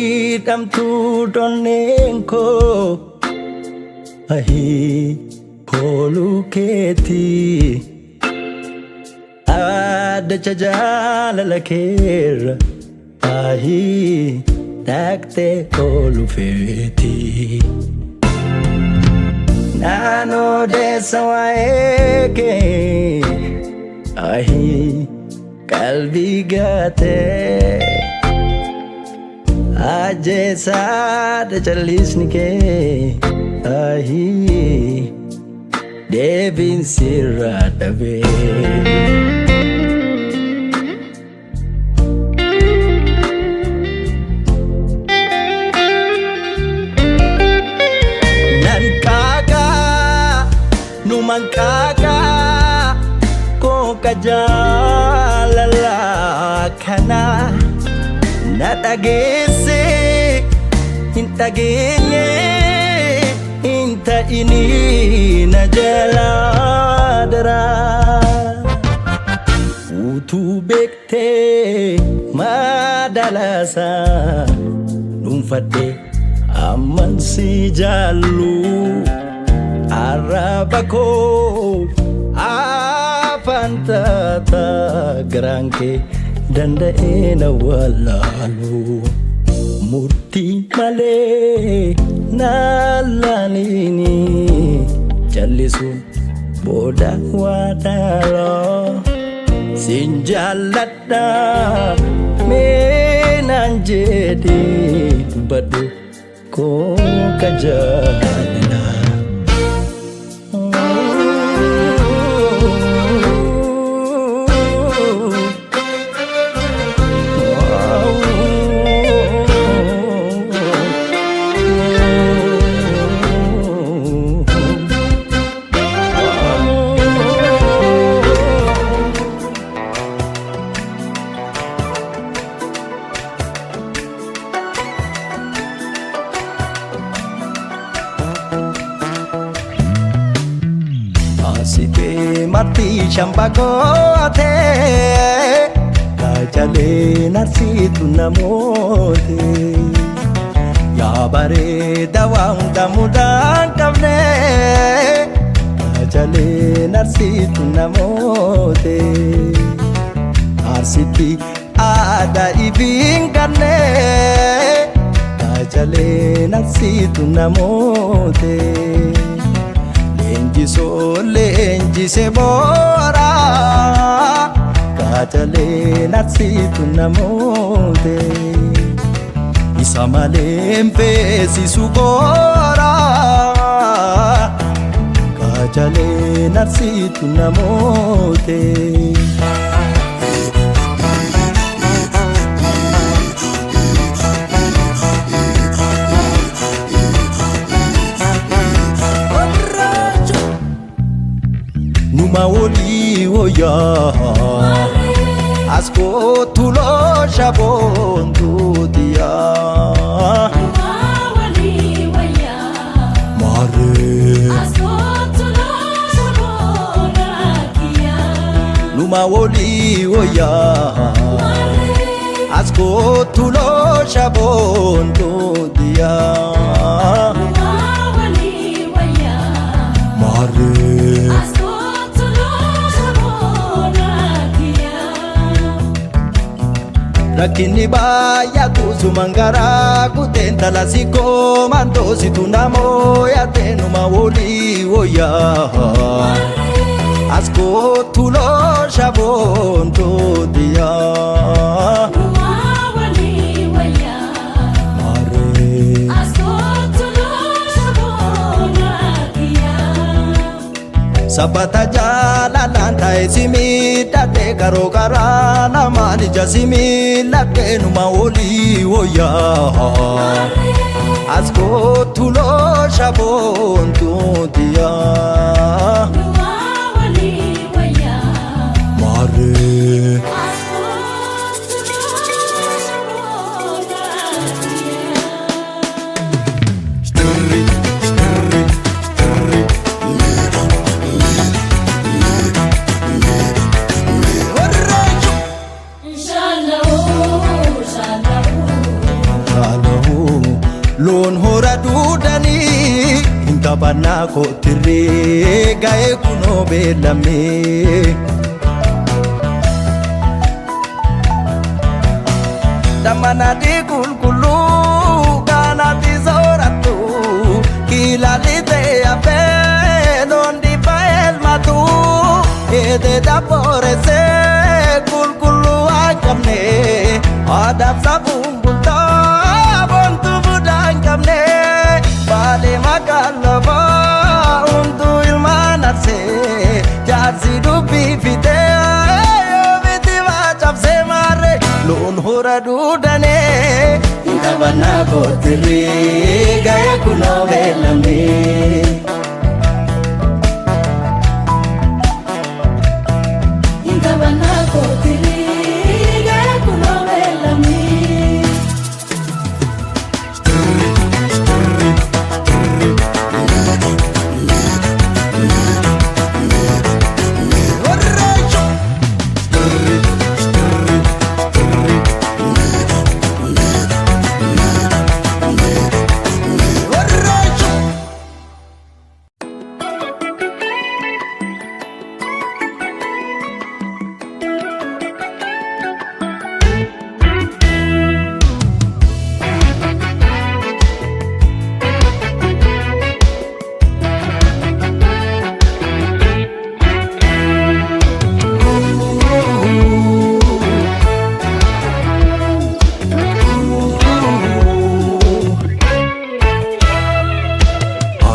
Hidhamtuu donneen koo ahii kooluu keetii addacha jaalala keerra ahii dhaqxee oolu feetii. Naannoo deessa waa'ee kee ahii qalbii gaatee. Ajjeesaadha callisni kee ahii deebiin sirraa dhabee. Nan qaaqa numan qaaqa kooka jaalala kana na dhageesse hin dhageenye hin ta'inii na jalaa daraa. Utuu beektee madalaasaa dhuunfadhe amman si jaallu arraba koo afaan taata garaan kee danda'ee na wallaalu. Murtii malee naalaaniini callisuun booda waa dhaaloo. Sin jaalladha mee naan jedhi dubbadhu kooka jaalala. Asitee marti shambaqootee kajalee narsiitu namoote yaa bareeda waan hunda mudaan qabne kajalee narsiitu namoote arsitti aadaa ifiin qabne kajalee narsiitu namoote. Leenjisoo leenjise boora kajalee narsiitu namoote isa malee hin feesisu boora kajalee narsiitu namoote. Numa olii wayyaa askootu loosha boontuutiyaa. Maarree. numa wolii wayyaa. Askootu loosha boontuu diyaa. Maarree. Rakkinni baay'atu suman garaa kuteen talasikoo mandoositu namoo yaateenuma wolii wayyaa. Askootu loosha boontuu diyaa. Maarree. Sabata jaalalaan taa'e si miidhagde karoo karaa lamaan ija si miidhagde numa olii wayyaa. Askootu loosha boontuu diyaa. Maarree. Shaaloo loon hora duudanii hin taphannaa kootirree ga'ee kunoo beellamee. Dhammanadii qulqulluu kaanaatti soorattu kilaalli ta'e hafee loon dhiibbaa elmatu eedee dabbooressee qulqulluu waan qabne aadaaf safuun bultaa boontuu budaa hin qabne baalee maqaan lafaa hunduu ilmaan arsee jaarsi dubbii fitee yoo miti maa cabsee maarree loon hora duudanee hin taphannaa kootirree ga'ee kunoo beellamee.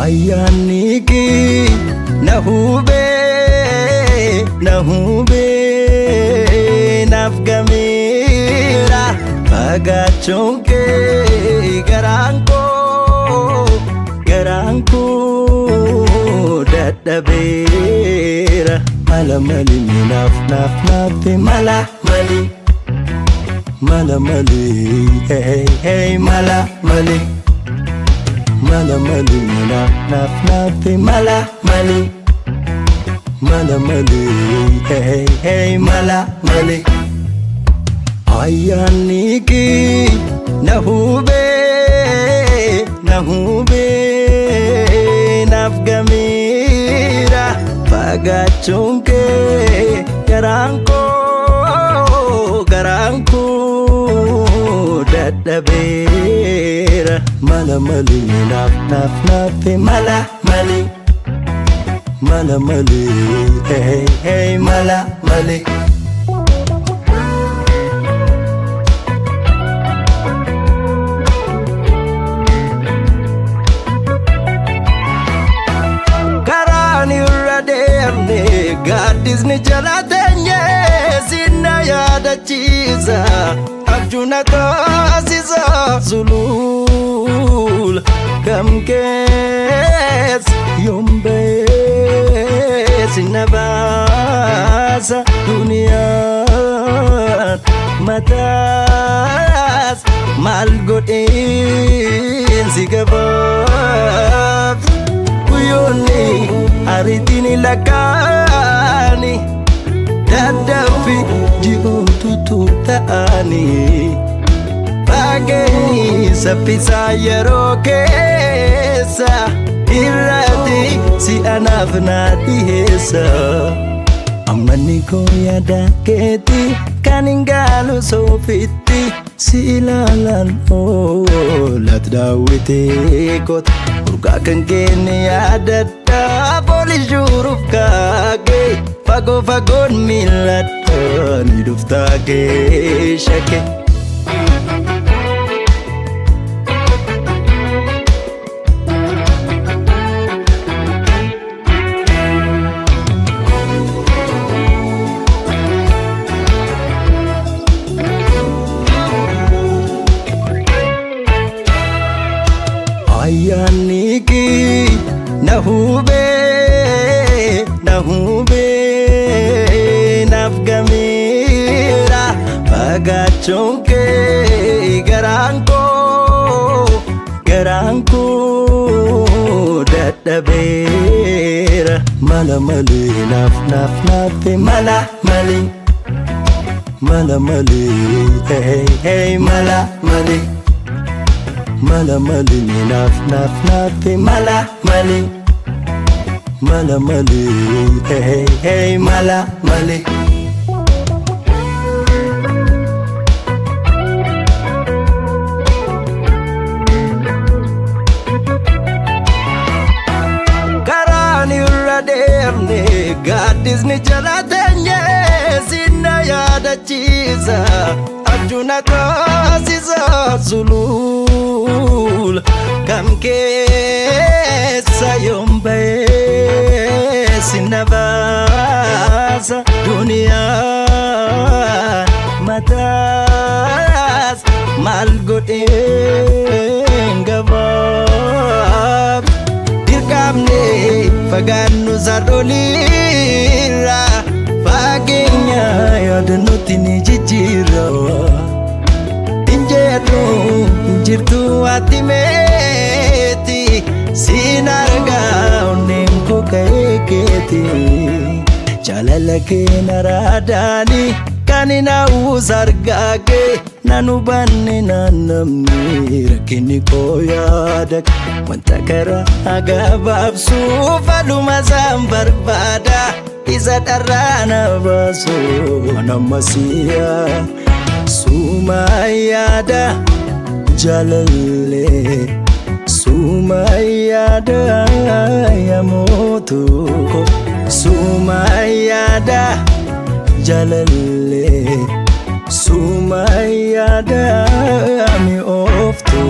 Ayyaanni kee na hubee na hubee naaf gameera fagaachuun kee garaan koo dadhabeera mala mali naaf naaf naaf mala mali mala mali hey hey mala mali. Mala mali naaf naaf naaf mala mali mala mali hey hey mala mali Ayyaanni kee na hubee na hubee naaf gameera fagaachuun kee garaan koo dadhabeera mala mali naaf naaf naaf mala mali mala mali hey hey mala mali. Karaan irra deemne gaaddisni jala teenye sinna yaadachiisa abjuuna taasisa suluula kam keessa yoom ba'ee sinna baasa duniyaan mataas maal godheen si gabaabsa. Guyyoonni ariitiin lakkaa'ani. Daddaffi ji'ootutu ta'anii fageenyi saffisaa yeroo keessa irratti si anaaf naa dhiheessa. Ammanni koo yaada keetti kan hin gaalu soofitti si ilaalan oolat daawwitee koota urgaa kan keenne yaadadha poolishuuruuf kaakee fagoo fagoon miiladha ni dhuftaa kee shakke. Ayyaanni kee na hubee na hubee naaf gameera fagaachuun kee garaan koo dadhabeera mala malee naaf naaf naaf mala malee mala malee hey hey mala malee. Mala mali ni naaf naaf naaf mala mali mala mali hey hey hey mala mali. Karaan irra deemne gaaddisni jala teenye sinna yaadachiisa abjuuna taasisa sulula kam keessa yoom ba'ee sinna baasa duniyaa mataas maal godheen gabaab dirqamne fagaannu sar'oliirra fageenya yaada nuti ni jijjiirra. Injeetu jirtu ati meeti siin argaa onneen koo ka'ee keeti jaalala kee na raadaani kan hin hawwus argaa kee nan hubanne naan namni rakkinni koo yaada wanta karaa gabaabsuu faluma isaan barbaada isa dharraa na baasu nama siyaa suma yaada jaalallee suma yaada yamootu suma yaada jaalallee suma yaada mi ooftu.